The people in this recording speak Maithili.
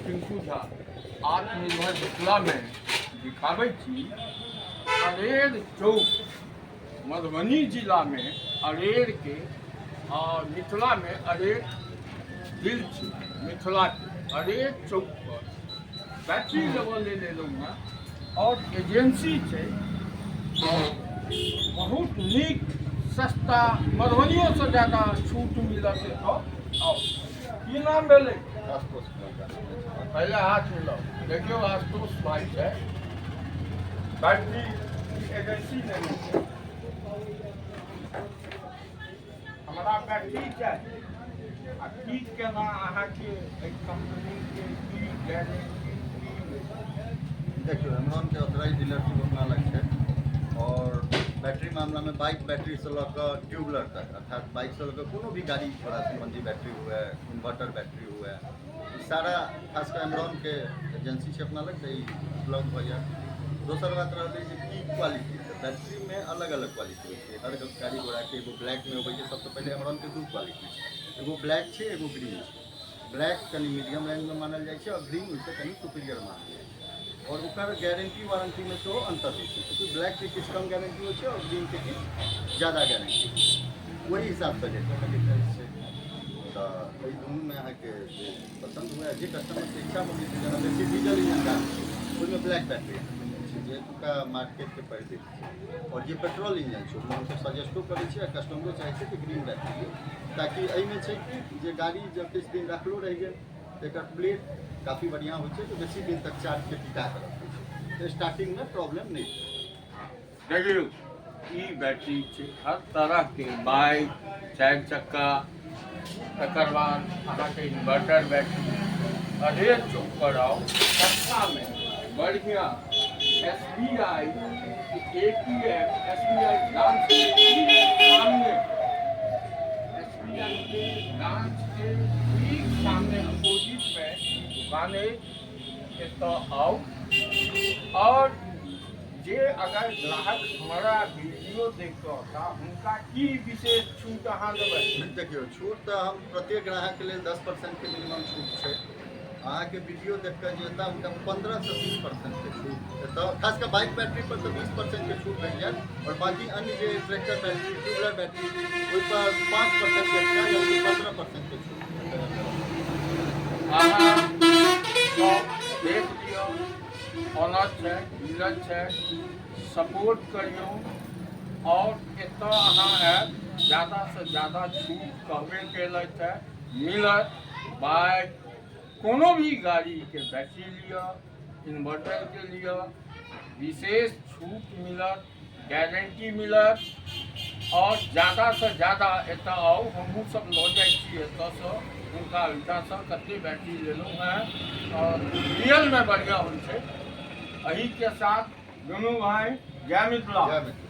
टिंकू झा आत्मनिर्भर मिथिलामे दिखाबै छी अरेर चौक मधुबनी जिलामे अरेरके आओर मिथिलामे अरेर दिल छी मिथिलाके अरेर चौक पर बैटरी लेबऽ लेल एलहुँ हँ आओर एजेंसी छै आओर बहुत नीक सस्ता मधुबनियोसँ ज्यादा छूट मिलत एतऽ आउ की नाम भेलै? आशुतोष। पहिले हाथ मिलाउ। देखियौ, आशुतोष भाई छै, बैटरी एजेंसी लेने छै। हमरा बैटरी चाही आ की केना अहाँके एहि कंपनीके की गारंटी की? देखियौ, एमरॉनके ऑथराइज डीलरशिप अपना लग छै आओर बैटरी मामलामे बाइक बैटरीसँ लऽ कऽ ट्यूबलर तक, अर्थात बाइकसँ लऽ कऽ कोनो भी गाड़ी घोड़ा सम्बन्धी बैटरी हुए, इन्वर्टर बैटरी हुए, ई सारा खास कऽ एमरॉनके एजेंसी छै अपना लग, तऽ ई उपलब्ध भऽ जायत। दोसर बात रहलै जे की क्वालिटी, तऽ बैटरीमे अलग अलग क्वालिटी होइ छै हर गाड़ी घोड़ाके। एगो ब्लैकमे अबै छै। सबसँ पहिले एमरॉनके दू क्वालिटी छै, एगो ब्लैक छै, एगो ग्रीन छै। ब्लैक कनि मीडियम रेंजमे मानल जाइ छै आओर ग्रीन ओहिसँ कनि सुपीरियर मानल जाइ छै आओर ओकर गारंटी वारंटीमे सेहो अन्तर होइ छै, चूँकि ब्लैकके किछु कम गारंटी होइ छै आओर ग्रीनके किछु ज्यादा गारंटी होइ छै। ओहि हिसाबसँ रेटोमे डिफरेंस छै। तऽ एहि दुनूमे अहाँके जे पसन्द हुए, जे कस्टमरके इच्छा होइ छै, जेना बेसी डीजल इंजन गाड़ी छै, ओहिमे ब्लैक बैटरी अहाँके जाइ छै, जे एतुका मार्केटके परिधि छै। आओर जे पेट्रोल इंजन छै, ओहिमे हमसभ सजेस्टो करै छियै आ कस्टमरो चाहै छै कि ग्रीन बैटरी लिअ, ताकि एहिमे छै कि जे गाड़ी जब किछु दिन रखलो रहि गेल तऽ एकर प्लेट काफी बढ़िआँ होइ छै, तऽ बेसी दिन तक चार्जके टिका कऽ रखै छै, तऽ स्टार्टिंगमे प्रॉब्लम नहि होइ। देखियौ, ई बैटरी छै हर तरहके बाइक, चारि चक्का, तकर बाद अहाँके इन्वर्टर बैटरी। अरेर चौक पर आउ, सस्तामे बढ़िआँ। S B I A T M, S B I branch के ठीक सामने, एस बी I के ब्रांच के ठीक सामने अपोजिटमे ई दुकान अछि। एतऽ आउ आओर जे अगर ग्राहक हमरा वीडियो देख कऽ औता, हुनका की विशेष छूट अहाँ देबै? देखियौ, छूट तऽ हम प्रत्येक ग्राहकके लेल 10%के मिनिमम छूट छै। अहाँके वीडियो देख कऽ जे एता, हुनका 15सँ 20%के छूट एतऽ, खास कऽ बाइक बैटरी पर तऽ 20%के छूट भेट जायत आओर बाकी अन्य जे ट्रैक्टर बैटरी, ट्यूबलर बैटरी, ओहिपर 5%के एक्स्ट्रा, यानी कि 15%के छूट। अहाँ सब देख लिअ, ऑनर छै, डीलर छै, सपोर्ट करियौ आओर एतऽ अहाँ आयब, ज्यादासँ ज्यादा छूट कहबे केलथि है मिलत। बाइक, कोनो भी गाड़ीके बैटरी लिअ, इन्वर्टरके लिअ, विशेष छूट मिलत, गारंटी मिलत आओर ज्यादासँ ज्यादा एतऽ आउ। हमहूँ सब लऽ जाइ छी एतऽसँ, हुनका ओहिठामसँ कते बैटरी लेलहुँ हेँ आओर रियलमे बढ़िआँ होइ छै। एहिके साथ दुनू भाइ, जय मिथिला। जय मिथिला।